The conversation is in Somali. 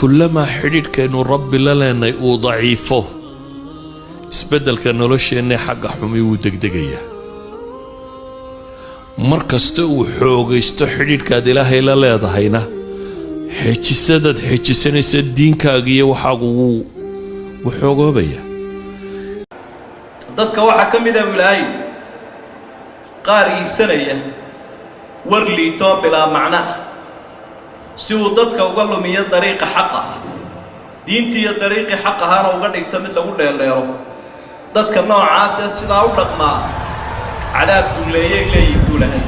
Kullamaa xidhiidhkaynu Rabbi la leenay uu daciifo, isbeddelka nolosheenna xagga xumi wuu degdegayaa. Mar kasta uu xoogaysto xidhiidhkaad Ilaahay la leedahayna, xejisadaad xejisanaysa diinkaaga iyo waxaagu wuu xoogoobaya. Dadka waxaa ka mid a, Ilaahay, qaar iibsanaya war liitoo bilaa macno ah si uu dadka uga lumiyo dariiqa xaqa ah, diintii iyo dariiqii xaq ahaana uga dhigto mid lagu dheeldheelo. Dadka noocaasee sidaa u dhaqmaa cadaab guuleeyay leeyihin, buu lahay.